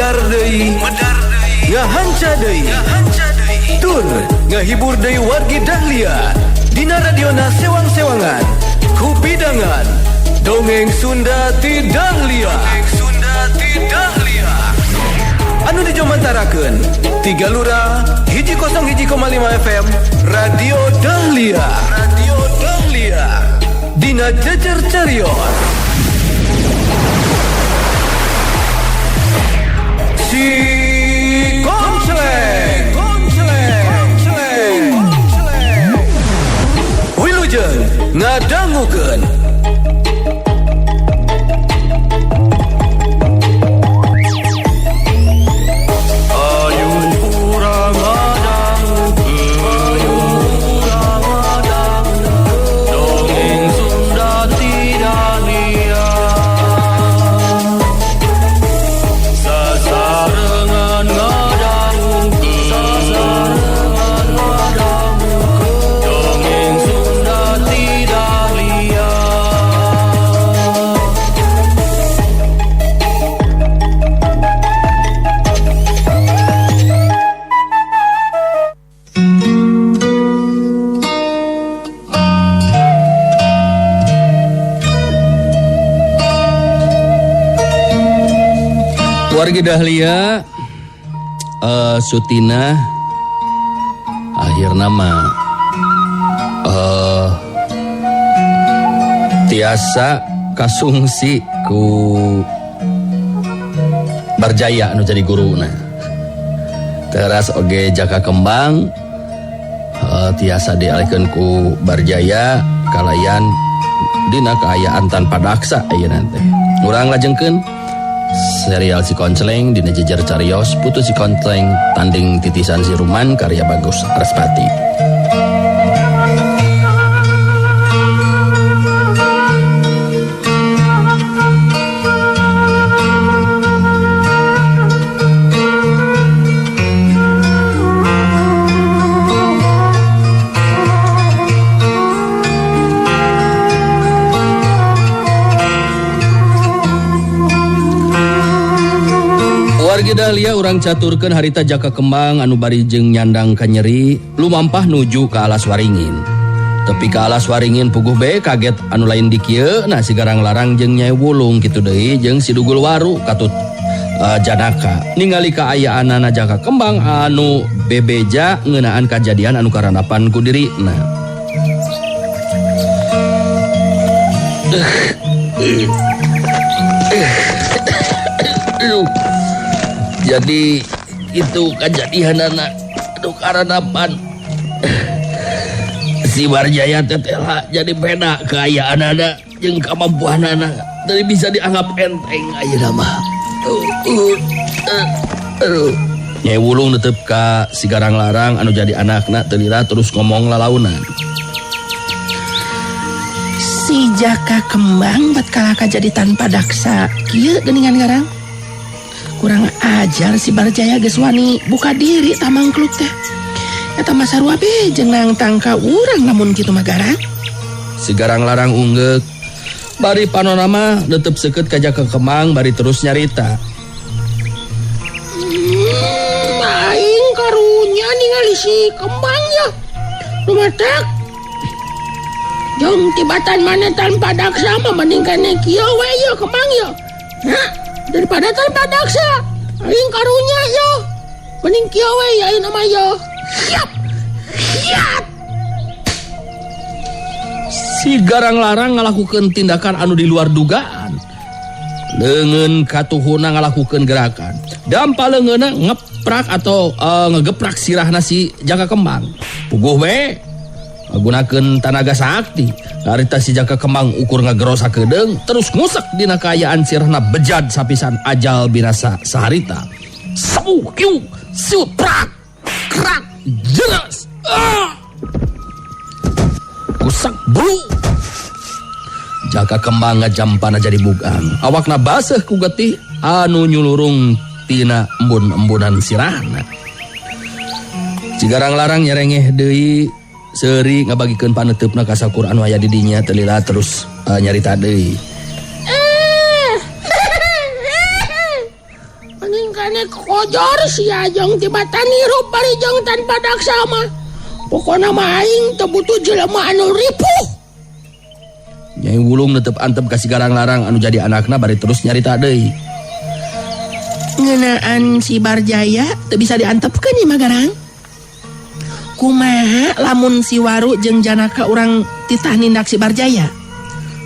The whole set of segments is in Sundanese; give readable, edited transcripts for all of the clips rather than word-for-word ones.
Medar deui, ngahanca deui, tur ngahibur deui wargi Dahlia dina radiona sewang-sewangan kupidangan dongeng Sunda ti Dahlia. Dongeng Sunda ti Dahlia anu dijomantarakeun tiga lura 101,5 FM Radio Dahlia. Radio Dahlia dina Jejer Carios Si Koncleng. Koncleng. Wilujeng ngadangukeun. Ayo urang ngadangukeun, urang ngadangukeun dongeng Sunda ti Dahlia. Sasarengan ngadangukeun, sasarengan ngadangukeun dongeng Sunda ti Dahlia. Wargi Dahlia, Sutina akhirna mah tiasa kasungsi ku Barjaya anu jadi guruna. Teras oge Jaka Kembang tiasa dialihkeun ku Barjaya kalayan dina kaayaan tanpa daksa ayeuna teh. Urang lajengkeun serial Si Koncleng dina Jejer Carios Putu Si Koncleng Tanding Titisan Siruman karya Bagus Respati. Wargi Dahlia urang caturkeun harita Jaka Kembang anu bari jeung nyandang kanyeri lumampah nuju ka Alas Waringin. Tepi ka Alas Waringin puguh bae kaget anu lain di kieu nah si Garang Larang jeung Nyai Wulung kitu deui jeung si Dugul Waru katut Janaka. Ningali kaayaanana Jaka Kembang anu bebeja ngeunaan kajadian anu karanapan ku dirina. Aduh. Jadi itu kejadian anak aduh karanapan si Barjaya tetela jadi beda keayaan anak jeung kemampuan anak jadi bisa dianggap enteng ayeuna mah. Aduh. Nyai Wulung netep ka si Garang Larang anu jadi anakna teu lila terus ngomong lalaunan. Si Jaka Kembang bat kalaka jadi tanpa daksa kieu geuningan Garang. Kurang ajar si Barjaya geus wani buka diri tamangkluk teh. Eta mah sarua be jeung nangtang ka urang lamun kitu mah Garang. Si Garang Larang unggeuk bari panorama netep seukeut ka Jaka Kembang bari terus nyarita. Aing karunya ningali si Kembang ya. Lumatak. Jeung tibatan mana tanpa daksa mah mending kene kieu we ya Kembang ya. Nah, daripada tanpa daksa aing karunya yo. Mending kieu we ya ayeuna mah yo. Siap. Siap. Si Garang Larang ngalakukeun tindakan anu di luar dugaan. Leungeun katuhuna ngalakukeun gerakan. Dampa leungeunna ngeprak atau ngegeprak sirahna si Jaka Kembang. Puguh we ngagunakeun tanaga sakti. Harita si Jaka Kembang ukur ngagerosa kedeung terus ngusak dina kaayaan sirahna bejad sapisan ajal binasa saharita. Sabu kiu siut prak krak jelas. Ah! Kusak bulu. Jaka Kembang ngajampana jadi bugang. Awakna baseuh ku getih anu nyulurung tina embun-embunan sirahna. Si Garang Larang nyerengeh deui seuri ngabagikeun paneuteup ka sakur anu aya di dinya teu lila terus nyarita deui. Mani Mending kane kojor sia jeung tibatan hirup bari jeung tanpa daksa mah. Pokona mah aing teu butuh jelema anu ripuh. Nyai Wulung netep antep ka si Garang Larang anu jadi anakna bari terus nyarita deui. Ngeunaan si Barjaya teu bisa diantepkeun ieu mah Garang. Kumaha lamun si Waru jeung Janaka urang titah nindak si Barjaya?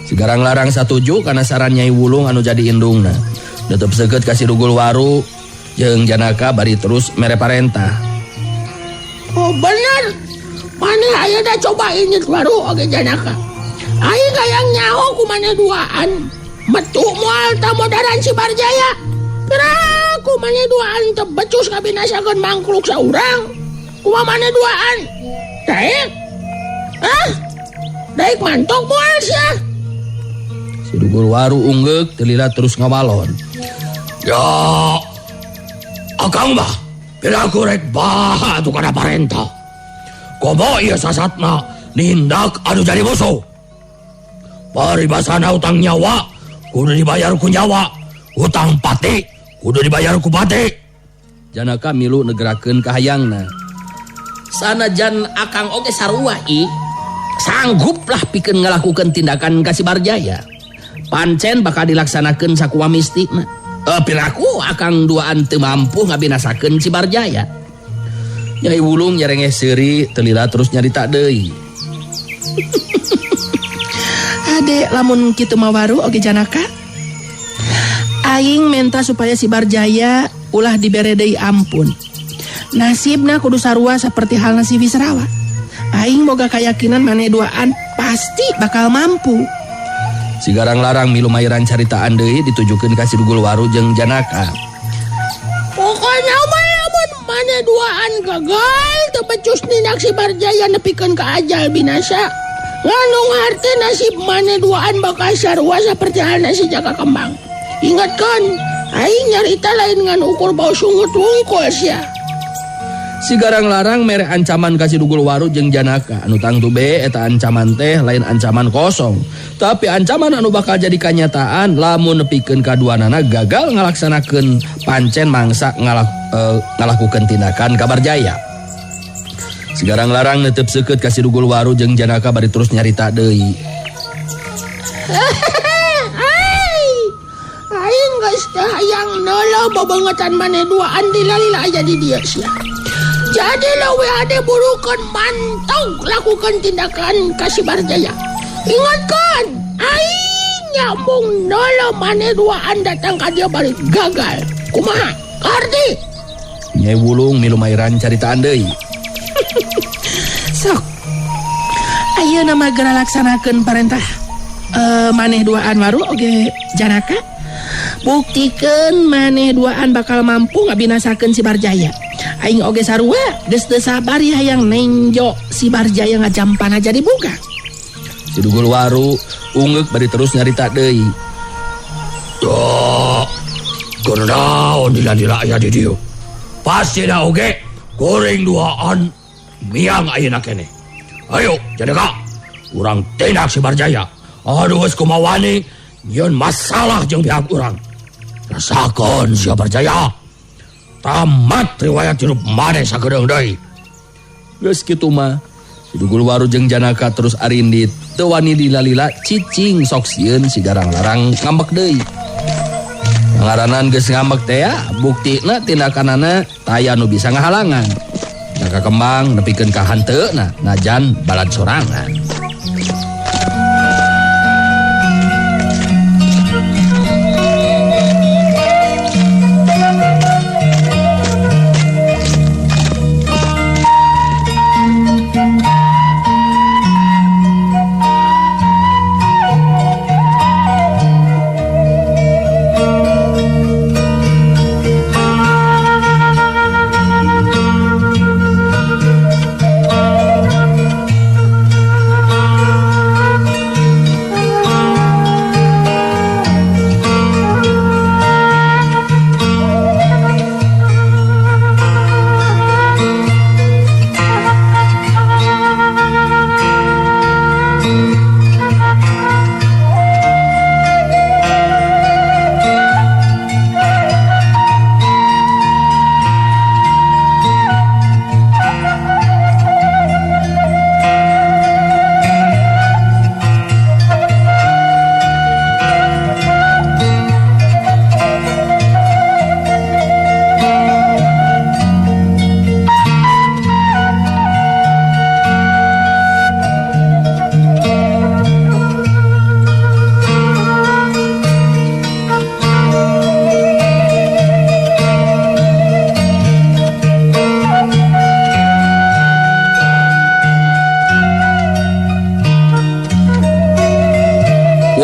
Si Garang Larang satuju kana saran Nyai Wulung anu jadi indungna. Netep seukeut ka si Dugul Waru jeung Janaka bari terus mere parentah. Oh bener. Maneh ayeuna coba init Waru oge Janaka. Aing hayang nyaho ku maneh duaan. Metu moal tamodaran si Barjaya. Piraku maneh duaan teu becus ngabinasakeun mangkluk saurang. Kumaha maneh duaan? Daek? Hah? Daek mantok moal sia. Si Dugul Waru unggeuk teu lila terus ngawalon. Ya, akang mah piraku rek baha atuh kana parentah. Komo ieu sasatna nindak anu jadi musuh. Paribasana utang nyawa kudu dibayar ku nyawa, utang pati kudu dibayar ku pati. Janaka milu negerakeun kahayangna. Sanajan akang oge sarua i sangguplah pikeun ngalakukeun tindakan ka si Barjaya. Pancen bakal dilaksanakeun sakumaha mistina. Piraku akang duaan teu mampu ngabinasakeun si Barjaya. Nyai Wulung nyerengeh seuri teu lila terus nyarita deui. Ade lamun kitu mah Waru oge Janaka. Aing menta supaya si Barjaya ulah dibere deui ampun. Nasibna kudu sarua seperti halna si Wisrawa. Aing boga kayakinan maneh duaan pasti bakal mampu. Si Garang Larang milu mayiran caritaan deui ditujukeun ka si Dugul Waru jeung Janaka. Pokona mah lamun maneh duaan gagal teu becus nindak si Barjaya nepikeun ka ajal binasa. Nganung harte nasib maneh duaan bakal sarua seperti halna si Jaka Kembang. Ingatkan, aing nyarita lain ngan ukur bau sungut wungkul sia. Si Garang Larang mere ancaman ka si Dugul Waru jeung Janaka anu tangtu be eta ancaman teh lain ancaman kosong, tapi ancaman anu bakal jadi kanyataan lamun nepikeun kaduanana gagal ngalaksanakeun pancen mangsa ngalakukeun tindakan ka Barjaya. Si Garang Larang netep seukeut ka si Dugul Waru jeung Janaka bari terus nyarita deui. Aing geus teu hayang neuleuh bebengetan maneh duaan dilalila aya di dieu sia. Jadi leuwih ade burukeun mantog lakukan tindakan ka si Barjaya. Ingatkan, aing nyambung neuleuh maneh duaan datang ka dieu bari gagal. Kumaha? Kardi? Nyai Wulung milu mairan caritaan deui. Sok. Ayeuna mah geura laksanakeun parentah maneh duaan Waru oge Janaka. Buktikeun maneh duaan bakal mampu ngabinasakeun si Barjaya. Aing oge sarua geus teu sabar hayang nenjo si Barjaya ngajampana jadi buka. Si Dugul Waru ungeuk bari terus nyarita deui. Duh, kunaon dila-dila aya di dieu. Pasti da oge kuring duaan miang ayeuna keneh. Ayo Janaka, urang tindak si Barjaya. Aduh geus kumaha wani nyieun masalah jeung pihak urang. Rasakeun si Barjaya. Tamat riwayat hidup maneh sakedeung deui. Geus kitu mah si Dugul Waru jeung Janaka terus arindit teu wani lila-lila cicing sok sieun si Garang Larang ngambek deui. Ngaranan geus ngambek teh ya, buktina tindakanana taya nu bisa ngahalangan. Jaka Kembang nepikeun ka hanteuna najan balad sorangan.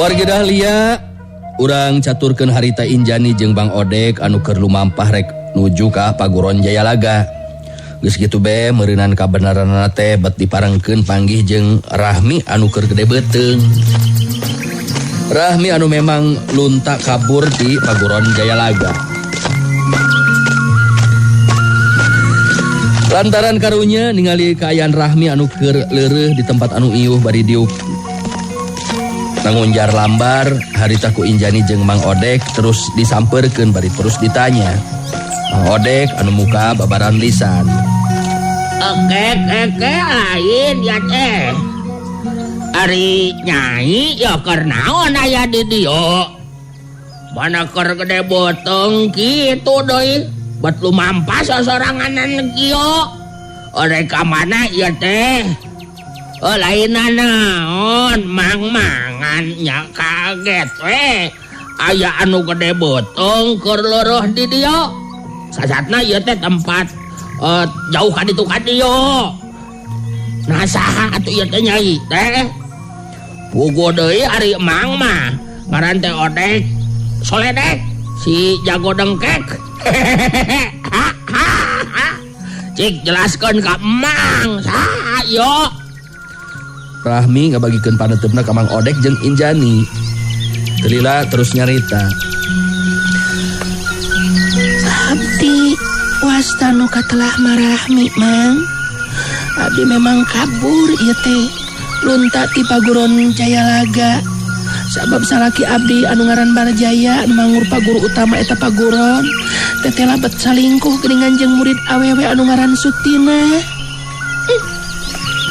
Wargi Dahlia, urang caturkeun harita Injani jeung Bang Odek anu keur lumampah rek nuju ka Paguron Jayalaga. Geus kitu be meureunan kabeneranna teh bet diparengkeun panggih jeung Rahmi anu keur gede beuteung. Rahmi anu memang lunta kabur di Paguron Jayalaga. Lantaran karunya ningali kaayaan Rahmi anu keur leureuh di tempat anu iuh bari diuk nangunjar lambar harita ku Injani jeung Mang Odek terus disamperkeun bari terus ditanya. Mang Odek anu muka babaran lisan. Oke, oke, lain ya teh. Ari nyai ya keur naon aya di dieu? Mana keur gede botong kitu deui. Bet lumampas sosoranganan kieu. Ore ka mana ieu teh? Oh, lain naon mang-mangan nya kaget we. Aya anu gede botong keur leureut di dieu. Sasatna ieu teh tempat jauh ka ditu ka dieu. Nah saha atuh ieu teh nyai teh? Puguh deui ari emang mah ngaran teh Odek Soledek si jago dengkek. Cik jelaskeun ka emang saha yo. Rahmi ngabagikeun paneuteup ka Mang Odek jeung Injani. Telila terus nyarita. Abdi wasta nu katelah marahmi Mang. Abdi memang kabur ieu teh. Lunta ti Paguron Jayalaga. Sabab salaki abdi anu ngaran Barjaya anu mangur paguru utama eta Paguron. Teteh labet salingkuh geuningan jeung murid awewe anu ngaran Sutina.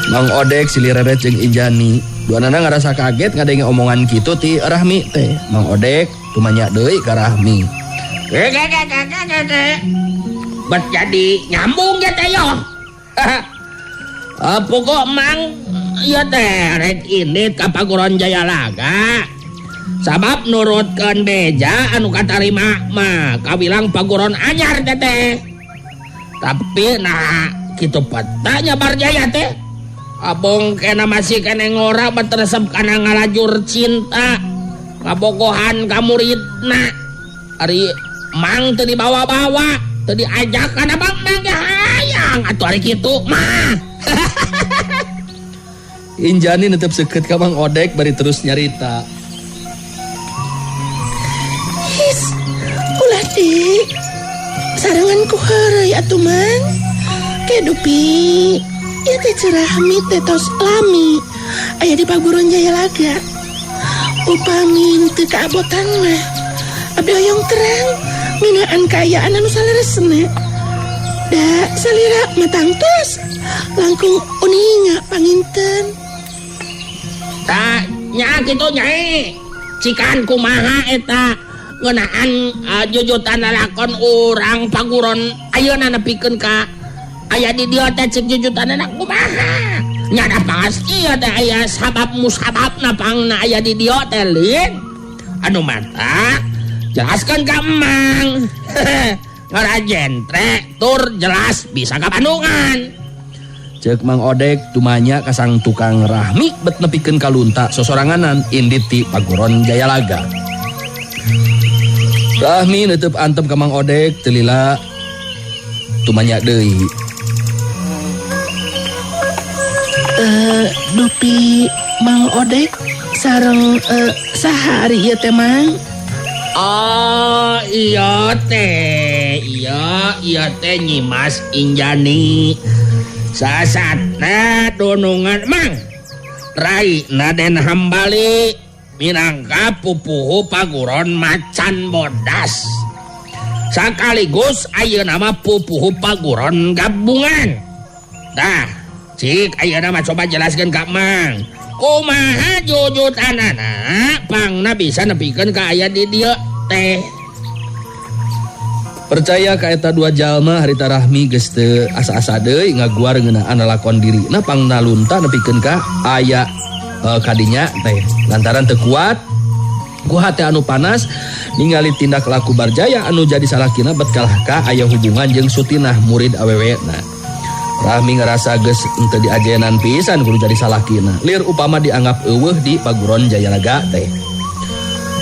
Mang Odek silireret jeung Injani. Duanana ngarasa kaget ngadenge omongan kitu ti Rahmi teh. Mang Odek tumanya deui ka Rahmi. Bet jadi nyambung ya teh yo. Pokok Mang ieu teh rek indit ka Paguron Jayalaga. Sabab nurutkeun beja anu katarima mah kawilang Paguron anyar teh teh. Tapi nah kitu petanya Barjaya teh. Abong kena masih kena ngora beteresep kana ngalajur cinta ngabogohan ka muridna. Ari Mang teu dibawa-bawa, teu diajak kana Bang Mang ge hayang atuh ari kitu mah. Injani netep seukeut ka Mang Odek bari terus nyarita. His, ulah di sarengan ku heureuy atuh Mang. Kedupi ieu teh Rahmi teh tos lami aya di Paguron Jayalaga. Upami teu kaabotan mah abdi hoyong terang ngeunaan kaayaan anu saleresna. Da salira mah tangtos langkung uninga panginten. Ta nya kitu nyai. Cikan kumaha eta ngeunaan jujutan lalakon urang Paguron ayeuna nepikeun ka aya di dieu teh cik jujutanna kumaha? Nya da pasti ieu teh aya sabab musababna pangna aya di dieu teh lin. Anu mata jelaskeun ka Emang. Ngara jentre tur jelas bisa ka Bandungan. Ceuk Mang Odek tumanya ka sang tukang Rahmi bet nepikeun ka lunta sosoranganan indit ti Paguron Jayalaga. Rahmi neuteub antep ka Mang Odek teu lila tumanya deui. Dupi Mang Odek sareng saha ari ieu teh Mang? Oh iya teh, iya iya teh Nyimas Injani. Sasatna dunungan Mang. Rai Raden Hambali minangka pupuhu Paguron Macan Bodas. Sakaligus ayeuna mah pupuhu Paguron gabungan. Tah, cik ayeuna mah coba jelaskeun ka Mang. Kumaha jujutanana pangna bisa nepikeun ka aya di dieu teh. Percaya ka eta dua jalma harita Rahmi geus teu asa-asa deui ngaguar ngeunaan lalakon dirina pangna lunta nepikeun ka aya kadinya teh. Lantaran teu kuat ku hate anu panas ningali tindak laku Barjaya anu jadi salakina bet kalah ka aya hubungan jeung Sutinah murid awewena. Rahmi ngerasa geus henteu diajenan pisan kudu jadi salakina. Lir upama dianggap eueuh di Paguron Jayalaga teh.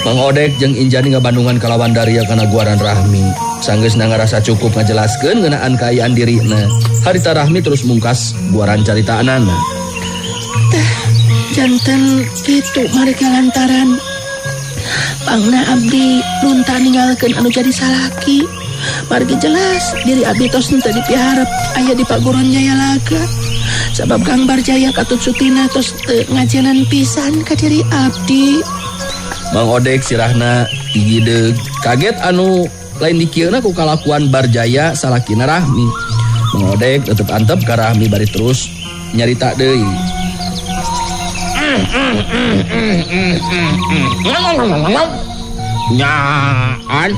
Mang Odek jeung Injani ngabandungan kalawan daria kana guaran Rahmi. Sanggeusna ngarasa cukup ngajelaskeun ngeunaan kaayaan dirina. Harita Rahmi terus mungkas guaran caritaanana. Tah, janten kitu marga lantaran pangna abdi lunta ninggalkeun anu jadi salaki. Margi jelas diri abdi tos henteu dipiharep aya di Paguron Jayalaga. Sabab Kang Barjaya katut Sutina tos teu ngajenan pisan ka diri abdi. Mang Odek sirahna gigideug kaget anu lain dikieuna ku kalakuan Barjaya salakina Rahmi. Mang Odek tetep antep ka Rahmi bari terus nyarita deui. Nyaan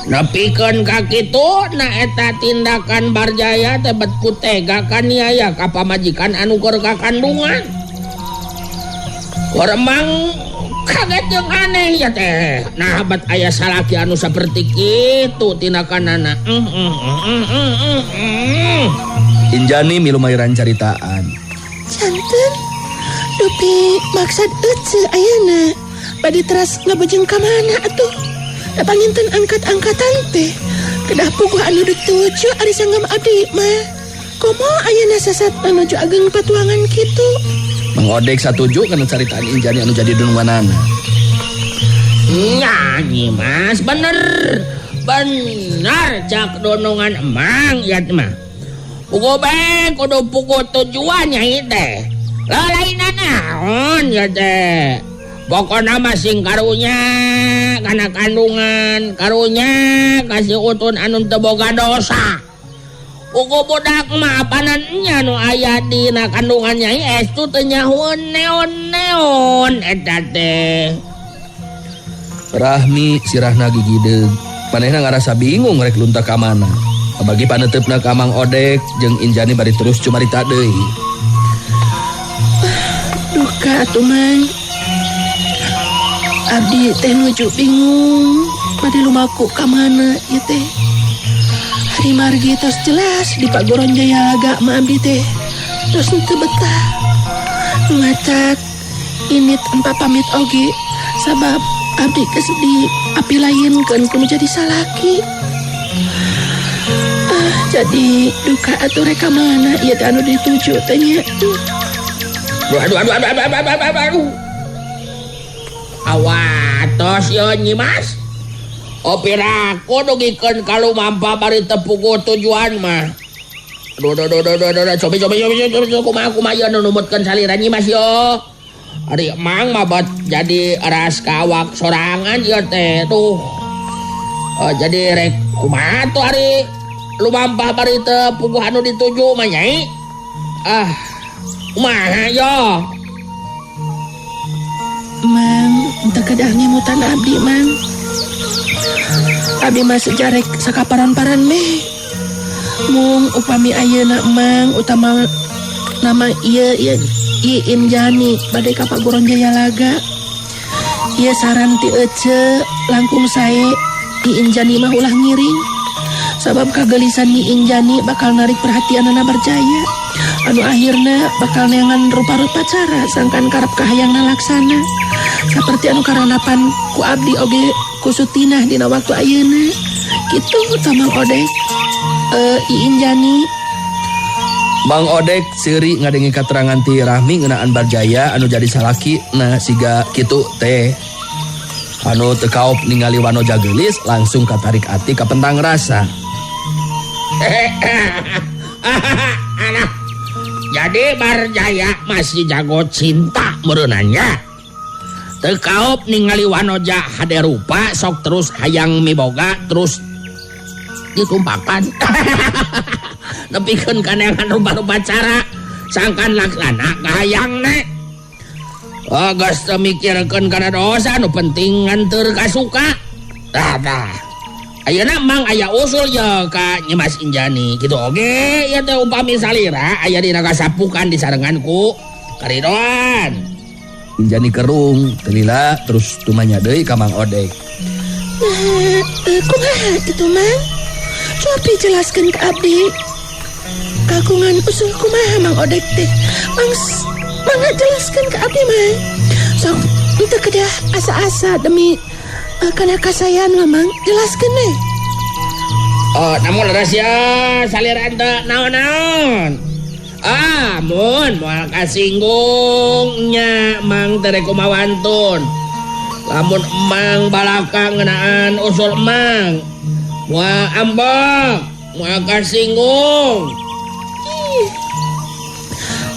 nepikeun ka kitu na eta tindakan Barjaya teh bet ku tega kaniaya ka pamajikan anu keur kakandungan. Koremang kaget jeung aneh ya teh. Nah bet aya salaki anu saperti kitu tindakanana. Injani milu mayoran caritaan. Janten dupi maksad ece ayeuna bade teras ngabejeng ka mana atuh? Da panginten angkat-angkatan teh kedah puguh anu dituju ari sanggam abdi mah. Komo ayeuna sasat menuju ageng patuangan kitu. Mang Odek satuju kana caritaan Injani anu jadi dununganana. Nyanyi Mas bener. Bener cak dunungan emang ya mah. Puguh bae kudu puguh tujuan nyai teh. Lalaina naon ya teh. Pokona mah sing karunya kana kandungan, karunya kasih utun anu teu boga dosa. Uku budak mah apanan nya nu aya dina kandungan nyai estu teu nyahueun neon-neon eta teh. Rahmi sirahna gigideug. Manehna ngarasa bingung rek lunta ka mana. Bagi paneuteup ka Mang Odek jeung Injani bari terus cumarita deui. Duka atuh Mang. Abdi teh nuju bingung bade lumaku ka mana ieu teh. Hari margi tos jelas di Paguron Jayalaga mah abdi teh tos teu betah. Ngacak ini tanpa pamit oge sabab abdi geus di api lainkeun ku nu jadi salaki. Jadi duka atuh rek ka mana ieu teh anu dituju teh nya. Aduh aduh aduh aduh aduh aduh aduh. Awatos yo Nyi Mas. Opiraku dugikeun ka lumampa bari teu puguh tujuan mah. Aduh aduh aduh aduh aduh cobi cobi cobi cobi kumaha kumaha ieu nu numutkeun salira Nyi Mas yo. Ari emang mah bat jadi ras kawak sorangan ieu teh tuh. Jadi rek kumaha tuh ari lumampah bari teu puguh anu dituju mah nyai. Ah kumaha yo? Mang, teu kedah ngemutan abdi Mang. Abdi mah sejarek sakaparan-paran meh. Mung upami ayeuna Mang utama nama ieu ieu Injani bade ka Paguron Jayalaga. Ieu saran ti ece langkung sae Injani mah ulah ngiring. Sabab kagelisan Nyi Injani bakal narik perhatianana Barjaya. Anu akhirna bakal neangan rupa-rupa cara sangkan karep kahayangna laksana. Saperti anu karanapan ku abdi oge ku Sutinah dina waktu ayeuna. Kitu tah Mang Odek. Injani. Mang Odek seuri ngadenge katerangan ti Rahmi ngeunaan Barjaya anu jadi salaki na siga kitu teh. Anu teu kaop ningali wanoja geulis langsung katarik ati kapentang rasa. Anak. Jadi Barjaya masih jago cinta mereunanya. Teu kaop ningali wanoja hade rupa sok terus hayang miboga terus ditumpakan. Nepikeun kaneangan rupa-rupa cara sangkan laksana kahayangna. Oh, geus teu mikirkeun kana dosa nu penting nganteur kasuka. Tah tah. Ayeuna mang aya usul ye ka Nyi Mas Injani kitu oge ieu teh upami salira aya dina kasapukan disarengan ku karidoan. Injani kerung telila terus tumanya deui ka Mang Odek. Nah, kumaha kitu Mang? Cobi jelaskeun ka abdi. Kagungan usul kumaha Mang Odek teh? Mang mangga jelaskeun ka abdi Mang. Sok Henteu kedah asa-asa demi kana kasayan mah Mang, jelaskeun we. Oh, namun leres ya salira teu naon-naon. Ah, mun moal kasinggung nya Mang teh rek kumaha wantun. Lamun Emang balaka ngeunaan usul Emang. Moal ambek, moal kasinggung. Ih.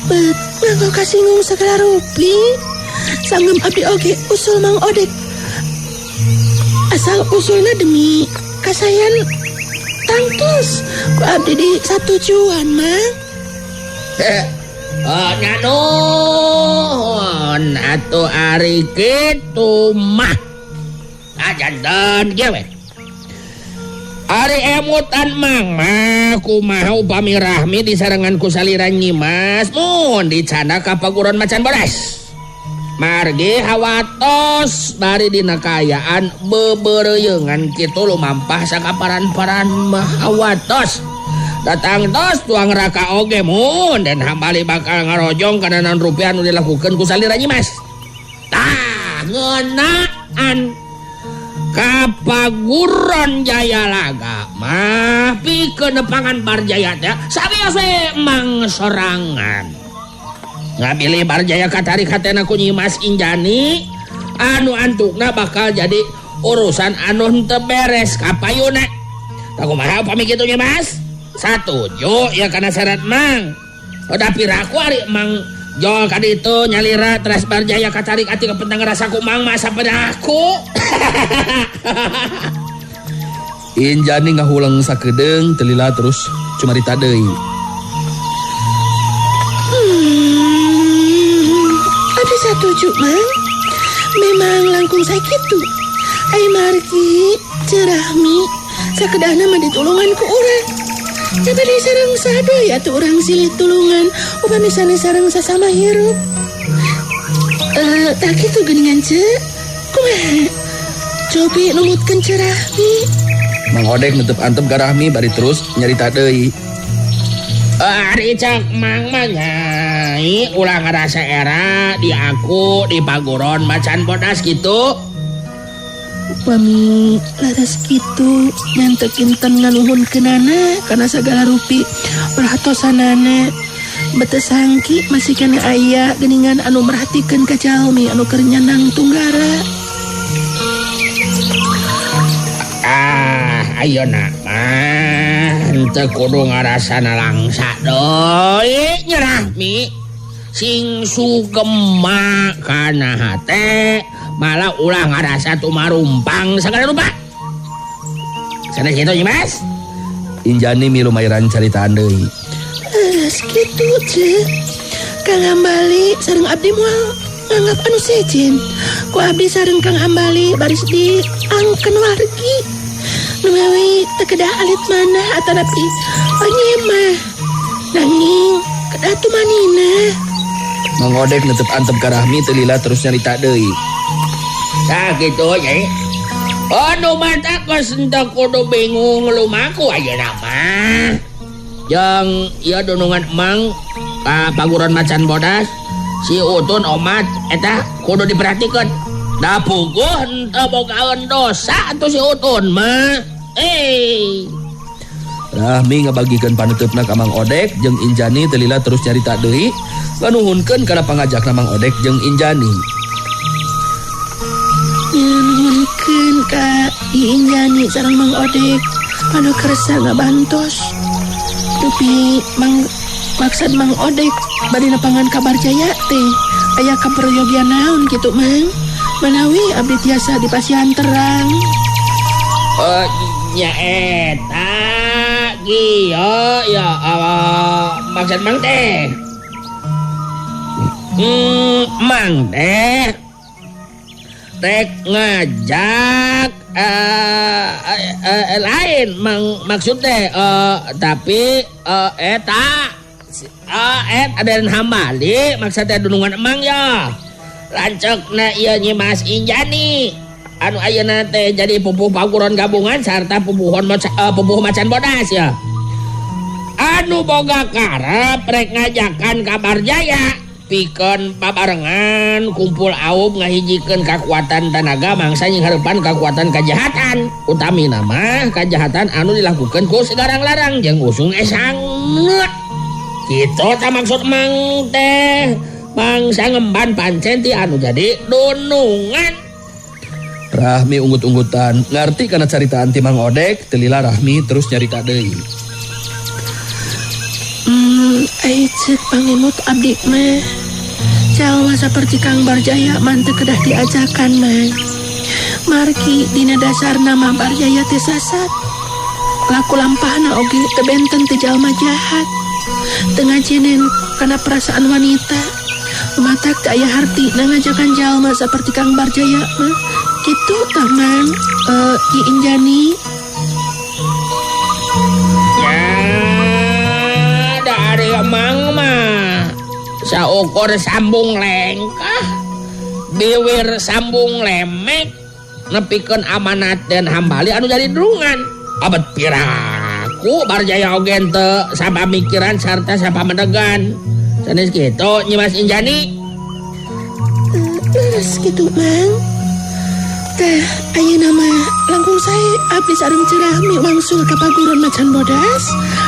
Bet, mangga kasinggung sagala rupi. Sanggem abdi oge usul Mang Odek. Asal usulna demi kasayan tangtos ku abdi di satujuan Mang. Oh, nyanuhun atuh ari kitu mah. Ah, janten kieu we. Ari emutan Mang mah kumaha upami Rahmi disarengan ku salira Nyimas mun dicanda ka paguron macan bodas. Margi hawatos bari dina kaayaan bebereuyeungan kitu lumampah sakaparan-paran mah hawatos. Datang tos tuang raka oge mun dan hambali bakal ngarojong kana naon rupiah nu dilakukeun ku salira Nyimas. Tah ngeunaan ka paguron Jayalaga mah pikeun nepangan Barjaya teh sawios we Mang sorangan. Ngabili Barjaya katarik hatena ku Nyimas Injani anu antukna bakal jadi urusan anu henteu beres kapayuna. Tah kumaha upami kitu Nyimas? Satuju ya kana syarat Mang. Udah piraku ari Mang jol ka ditu nyalira teras Barjaya katarik ati kepentang ngerasa ku Mang masa pada aku. Injani ngahuleng sakedeung telila terus cumarita deui. Abdi satuju Mang. Memang langkung sakitu. Ai margi cerahmi sakedahna mah ditulungan ku urang. Tapi di sareng sadoy atuh urang silih tulungan upami sanes sareng sasama hirup. Tak kitu geuningan ce. Kumaha? Cobi numutkeun cerahmi. Mang Odek nutup antep ka Rahmi bari terus nyarita deui. Ari cak Mang mah nyai ulah ngarasa era di aku di paguron macan bodas gitu. Upami laras kitu nyantek kinten nganuhunkeunana kana sagala rupi perhatosanana bete sangki masih kana aya geuningan anu merhatikeun ka jalmi anu keur nyanang tunggara. Ah, ayeuna mah henteu kudu ngarasana langsa deui nyerah mi. Sing sugema kana hate malah ulah ngarasa tumarumpang sagala rupa. Sanes kitu Nyimas? Injani milu mayaran caritaan deui. Sakitu ce. Kang Hambali sareng abdi moal nganggap anu sejen. Ku abdi sareng Kang Hambali baris di angken wargi. Numewi teu kedah alit manah atanapi panyemah. Nanging kedah tumanina. Mang Odek netep antep ka Rahmi teu lila terus nyarita deui. Tah kitu nyai. Anu mata geus henteu kudu bingung lumaku ayeuna mah. Jeung ieu dunungan Mang ka paguron macan bodas si Utun omat eta kudu diperhatikeun. Da puguh henteu bogaeun dosa atuh si Utun mah. Rahmi ngabagikeun panuteupna ka Mang Odek jeung Injani teu lila terus nyarita deui nganuhunkeun kana pangajakna Mang Odek jeung Injani. Nganuhunkeun ka Injani sareng Mang Odek anu kersa ngabantos. Dupi Mang maksad Mang Odek bari nepangan ka Barjaya teh aya kaperyogian naon kitu Mang? Manawi abdi tiasa dipasihan terang. Oh, nya eta kieu ya maksud Mang teh. Mang teh rek ngajak lain Mang maksud teh tapi eta ada Hambali maksud teh dunungan Emang ya. Lanceukna ieu Nyimas Injani anu ayeuna teh jadi pupuh paguron gabungan sarta pupuhon pupuh macan bodas ya. Anu boga karep rek ngajakan ka Barjaya. Pikeun babarengan kumpul aub ngahijikeun kakuatan tanaga mangsa nyinghareupan kakuatan kajahatan. Utamina mah kajahatan anu dilakukeun ku si Garang Larang jeung Usung Esang. Kitu tah maksud Mang teh. Mangsa ngemban pancen ti anu jadi dunungan. Rahmi unggut-unggutan ngarti kana caritaan ti Mang Odek, teu lila Rahmi terus nyarita deui. Ai ceuk pangemut abdi mah. Jalma saperti Kang Barjaya mah teu kedah diajakan mah. Margi dina dasarna mah Barjaya teh sasat. Laku lampahna oge teu benten ti jalma jahat. Teu ngajenen kana perasaan wanita. Matak teu aya hartina ngajakan jalma saperti Kang Barjaya mah. Kitu tah Mang, Ki Injani. Mang mah saukur sambung lengkah biwir sambung lemek nepikeun amanat dan hambali anu jadi dunungan abet piraku Barjaya oge teu sapamikiran sarta sapamendegan sanes kitu Nyi Mas Injani. Leres kitu Mang. Teh ayeuna mah langkung sae abdi sareng Cirahmi wangsul ka Paguron Macan Bodas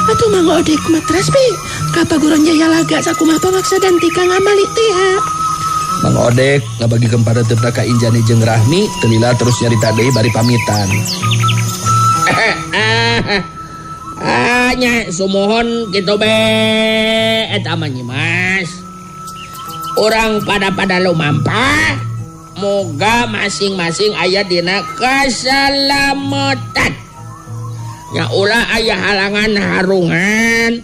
atuh Mang Odek matras be ka Paguron Jayalaga sakumaha pamaksadan ti Kang Amali teh. Mang Odek ngabagikeun pareuteup ka Injani jeung Rahmi teu lila terus nyarita deui bari pamitan. Nya sumuhun kitu be eta mah Nyi Mas. Urang pada-pada lumampah moga masing-masing aya dina kasalamatan. Nya ulah aya halangan harungan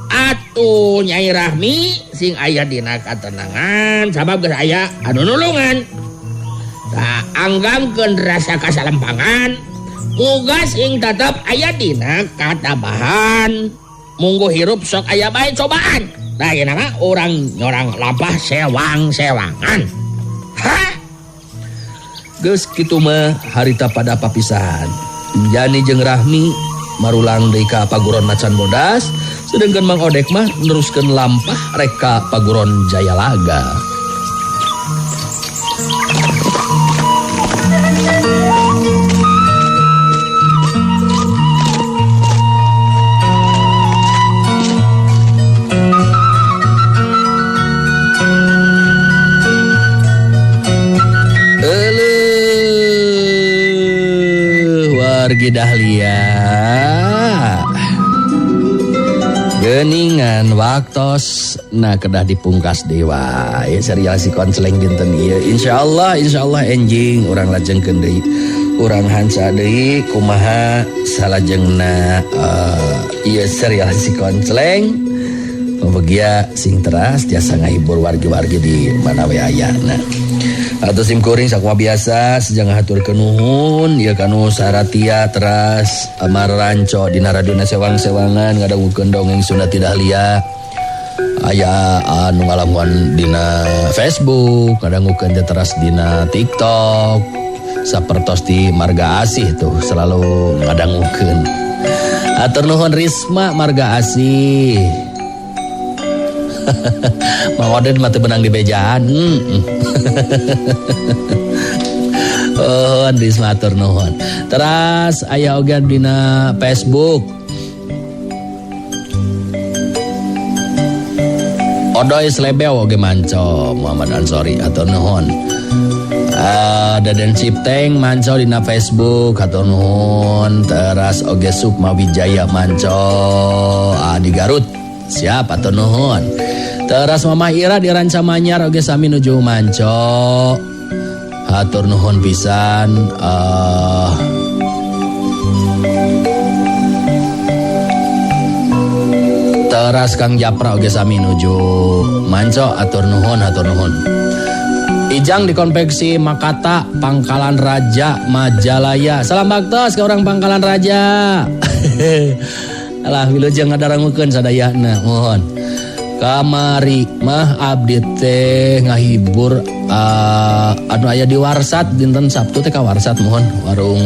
atuh Nyai Rahmi sing aya dina katenangan sabab geus aya anu nulungan. Tah anggangkeun rasa kasalempangan moga sing tetep aya dina katabahan. Munggu hirup sok aya bae cobaan. Tah ieu mah urang nyorang lampah sewang-sewangan. Hah? Geus kitu mah harita pada papisahan. Injani jeung Rahmi marulang deui ka Paguron Macan Bodas, sedangkan Mang Odek mah neruskeun lampah rek ka Paguron Jayalaga. Wargi Dahlia geningan waktos nah kedah dipungkas dewa ya serial si konseling dinten ieu. Insyaallah enjing urang lajengkeun deui urang hanca deui kumaha salajengna ieu serial si konseling mugia sing teras tiasa ngahibur wargi-wargi di mana we ayana. Atau sim kuring sakumaha biasa sejang haturkeun nuhun ieu kanu Saratia teras Amaranco dina radiona sewang-sewangan ngadangukeun dongeng Sunda ti Dahlia aya anu ngalamuan dina Facebook ngadangukeun teh teras dina TikTok sapertos di Marga Asih tuh selalu ngadangukeun. Atur nuhun Risma Marga Asih. Mang Oded mah teu benang di bejaan. Oh, Risma atur nuhun. Teras aya oge dina Facebook. Odoy Slebeo oge manco Muhammad Ansori atur nuhun. Daden Cipteng manco dina Facebook atur nuhun. Teras oge Sukma Wijaya manco di Garut. Siap atur nuhun. Teras Mamah Ira di Rancamanyar oge sami nuju manco. Hatur nuhun pisan. Teras Kang Japra oge sami nuju manco atur nuhun atur nuhun. Ijang di konveksi Makata Pangkalan Raja Majalaya. Salam baktos ke orang Pangkalan Raja. Alah wilujeng ngadarangukeun sadayana mohon. Kamari mah abdi teh ngahibur anu aya di Warsat dinten Sabtu teh ka Warsat mohon warung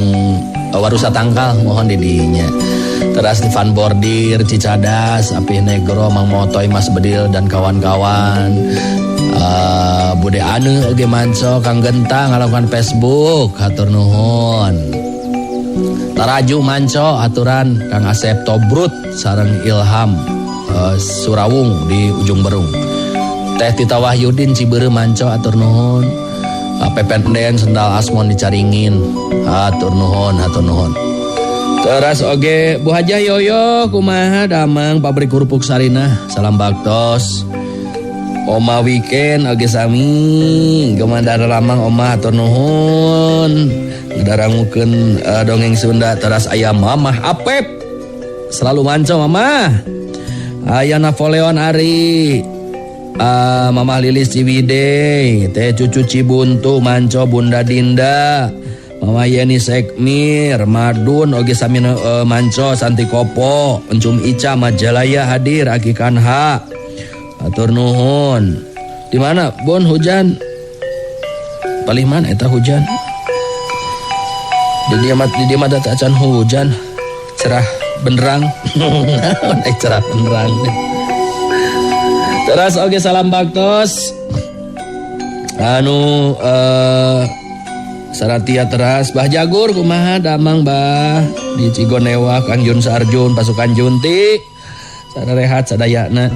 Warusa Tangkal mohon di dinya. Teras di Van Bordir, Cicadas, Apih Negro, Mang Motoy, Mas Bedil dan kawan-kawan. Bude Ane oge manco, Kang Genta ngalakukan Facebook, hatur nuhun. Taraju manco aturan Kang Asep Tobrut sareng Ilham Surawung di Ujung Berung. Teh Tita Wahyudin Cibeureuh manco atur nuhun. Pepen Den sendal Asmon dicaringin atur nuhun hatur nuhun. Teras oge Bu Hajah Yoyo kumaha damang pabrik kerupuk Sarinah salam baktos. Oma weekend oge sami gemandar lamang oma hatur nuhun. Ngadangukeun dongeng Sunda teras aya Mamah Apep selalu manco Mamah. Aya Napoleon Ari, Mamah Lilis Ciwidey, Teh Cucu Cibuntu manco Bunda Dinda, Mama Yeni Sekmir, Madun oge sami manco Santi Kopo, Encum Ica Majalaya hadir Aki Kanha. Atur nuhun. Di mana Bon hujan? Palih mana eta hujan? Di dia mah acan hujan. Cerah benderang. Cerah benderang. Terus oke salam baktos. Anu Saratia teras Bah Jagur kumaha damang Bah di Cigonewa Kang Jun Sarjun pasukan Junti. Sarehat sadayana.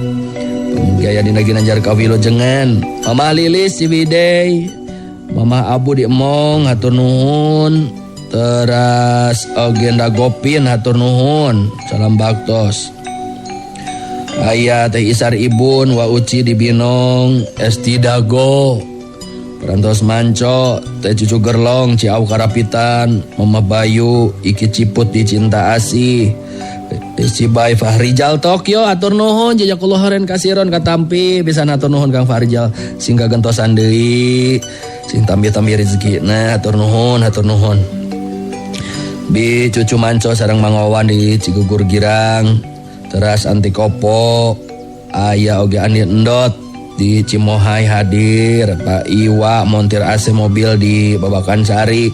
Gaya dina Ginanjar kawilujengan. Mama Lilis Ciwidey, Mama Abu di Emong hatur nuhun. Teras Ogenda Gopin hatur nuhun. Salam baktos. Aya Teh Isar Ibun Wa Uci di Binong, Esti Dago, Perantos Manco, Teh Cucu Gerlong, Ciau Karapitan, Mama Bayu, Iki Ciput di Cinta Asih, Cibai Fahrijal Tokyo atur nuhun jazakallahu khairan kasiron katampi bisa atur nuhun Kang Fahrijal sing kagentosan deui sing tambih-tambih rezekina atur nuhun hatur nuhun. Bi Cucu Manco sareng Mangowan di Cigugur Girang, teras Anti Kopo, aya oge Andi Endot di Cimohai hadir, Pak Iwa montir AC mobil di Babakan Sari,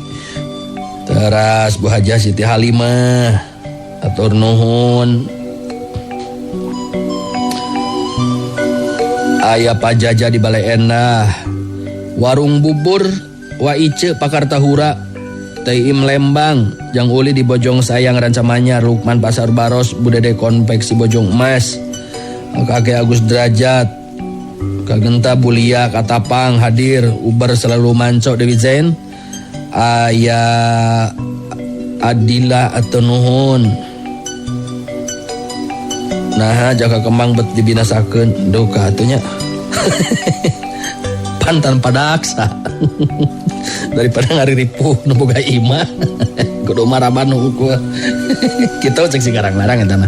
teras Bu Hajah Siti Halimah atur nuhun. Aya Pak Jaja di Balai Endah, Warung Bubur Wa Ice Pakar Tahura, Teh Im Lembang, Jang Uli di Bojong Sayang Rancamanyar, Lukman Pasar Baros, Budede Konveksi Bojong Emas, Kakek Agus Derajat, Kagenta Bulia Katapang hadir, Uber selalu manco Dewi Zain, Aya Adila atau nuhun. Nah, Jaka Kembang bet dibinasakeun duka atunya. Pantan padaksa. Daripada ngariripuh nu boga imah. Kudu maraban hungkul. Kitu cek si Garang-larang eta mah.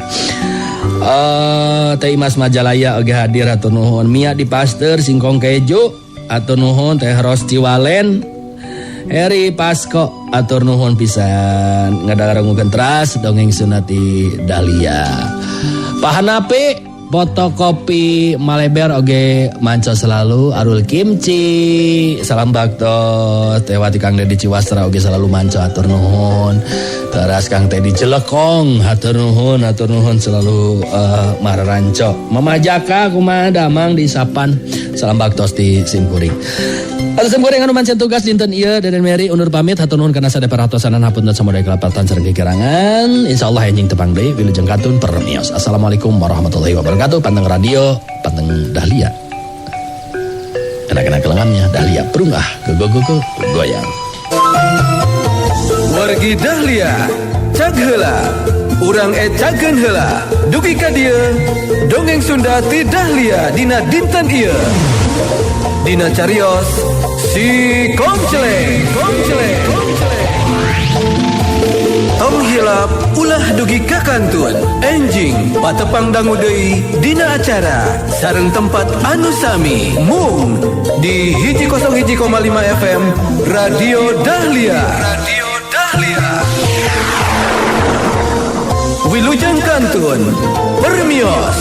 Teh Imas Majalaya oge hadir hatur nuhun. Mia di Pasteur singkong keju hatur nuhun. Teh Ros Ciwalen, Heri Pasko atur nuhun pisan ngadangukeun teras dongeng Sunati Dahlia. Pak Hanapi fotokopi Maleber oge manco selalu Arul Kimchi salam bakto Tewati Kang Dedi Ciwastra oge selalu manco atur nuhun. Teras Kang Teddy Jelekong hatur nuhun selalu mararanco. Mama Jaka kumaha damang di Sapan salam baktos di Simkuring. Atau simkuring anu mancen tugas dinten ieu Deden Mary undur pamit hatur nuhun kana sadaya perhatosanan hapunten samudaya kelepatan sareng kikirangan. Insyaallah enjing tepang deui wilujeng kantun permios. Assalamualaikum warahmatullahi wabarakatuh. Panteng radio, panteng Dahlia. Kena-kena kelengannya Dahlia perungah go go go goyang. Wargi Dahlia, cag heula. Urang ecakeun heula. Dugi ka dieu, dongeng Sunda ti Dahlia dina dinten ieu. Dina carios si Komceleng, Komceleng, Komceleng. Tong hilap ulah dugi ka kantun. Enjing patepang dangu deui dina acara sareng tempat anu sami mung di 101,5 FM Radio Dahlia. Radio Dahlia. Wilujeng kantun permios.